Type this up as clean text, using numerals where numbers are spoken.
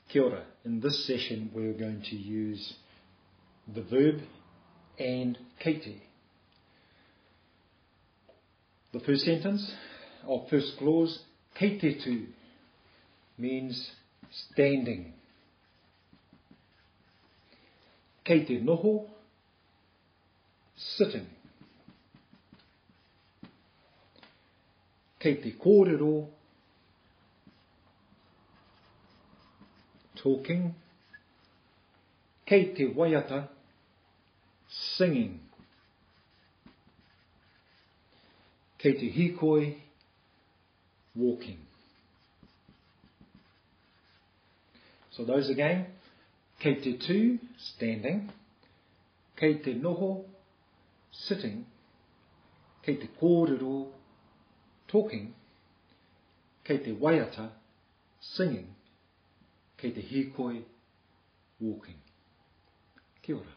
Kia ora. In this session we're going to use the verb and kei te. The first sentence or first clause, kei te tū, means standing. Kei te noho, sitting. Kei te kōrero, talking. Kei te waiata, singing. Kei te hīkoi, walking. So those again, kei te tū, standing, kei te noho, sitting, kei te kōrero, talking, kei te waiata, singing, kei te hīkoi, walking. Kia ora.